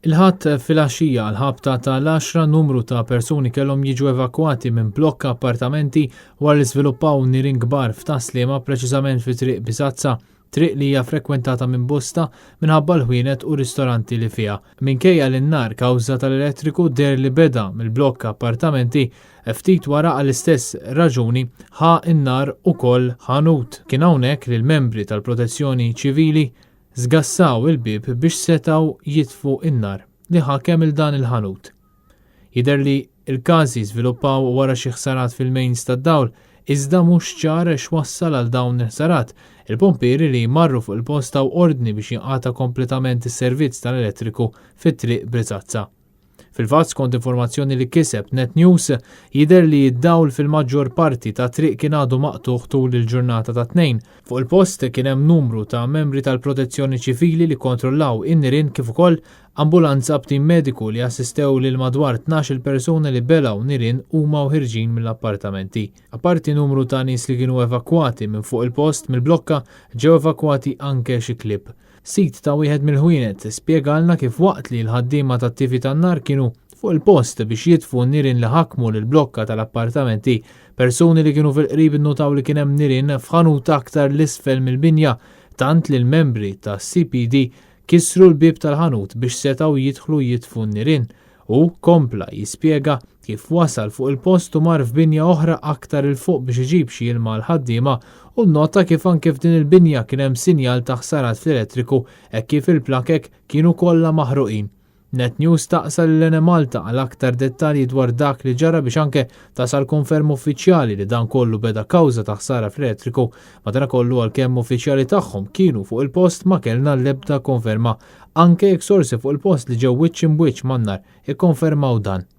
Il-Ħadd filgħaxija għall-ħabta ta' l-għaxra numru ta' persuni kellhom jiġu evakwati minn blokka appartamenti wara li żviluppaw nirien kbar f'Tas-Sliema preċiżament fi Triq Bisazza, triq li hija frekwentata minn bosta minħabba l-ħwienet u ristoranti li fiha. Minkejja li n-nar kawża tal-elettriku deher li beda mill-blokka appartamenti, ftit wara għall-istess raġuni ħa n-nar ukoll ħanut. Kien hawnhekk li l-membri tal-Protezzjoni Ċivili Żgassaw il-bieb biex setgħu jitfu n-nar li ħakem 'il dan il-ħanut. Jidher li l-każi żviluppaw wara xi ħsarat fil-mains tad-dawl, iżda mhux ċar x'wassal għal dawn il-ħsarat. Il-pompieri li marru fuq il-post taw ordni biex jinqata' kompletament is-servizz tal-elettriku fi Triq Brizazza. Fil-fatt, skont informazzjoni li kiseb Net News, jidher li d-dawl fil-maġġor parti tat-triq kien għadu maqtugħ tul il-ġurnata tat-Tnejn. Fuq il-post kien hemm numru ta' membri tal-Protezzjoni Ċivili li kkontrollaw in-nirien kif ukoll ambulanza b'tim mediku li assistew lil madwar 12-il persuna li belgħu nirien huma u ħirġin mill-appartamenti. Apparti numru ta' nies li kienu evakwati minn fuq il-post mill-blokka ġew evakwati anke xi klieb. Sid ta' wieħed mill-ħwienet spjegalna kif waqt li l-ħaddiema tat-tifi tan-nar kienu fuq il-post biex jitfu n-nirien li ħakmu lill-blokka tal-appartamenti, persuni li kienu fil-qrib innutaw li kien hemm nirien f'ħanut aktar 'l isfel mill-binja tant li l-membri tas-CPD kissru l-bieb tal-ħanut biex setgħu jidħlu jitfu n-nirien. Hu kompla jispjega kif wasal fuq il-post u mar f'binja oħra aktar 'il fuq biex iġib xi ilma għall-ħaddiema u nnota kif anke f'din il-binja kien hemm sinjal ta' ħsarat fl-elettriku hekk kif il-plakek kienu kollha maħruqin. Net News staqsa lil Enemalta għal aktar dettalji dwar dak li ġara biex anke tasal konferma uffiċjali li dan kollu beda kawża ta' ħsara fl-elettriku. Madanakollu għalkemm uffiċjali tagħhom kienu fuq il-post ma kellna l-ebda konferma anke jekk sorsi fuq il-post li ġew wiċċ imb'wiċċ man-nar ikkonfermaw dan.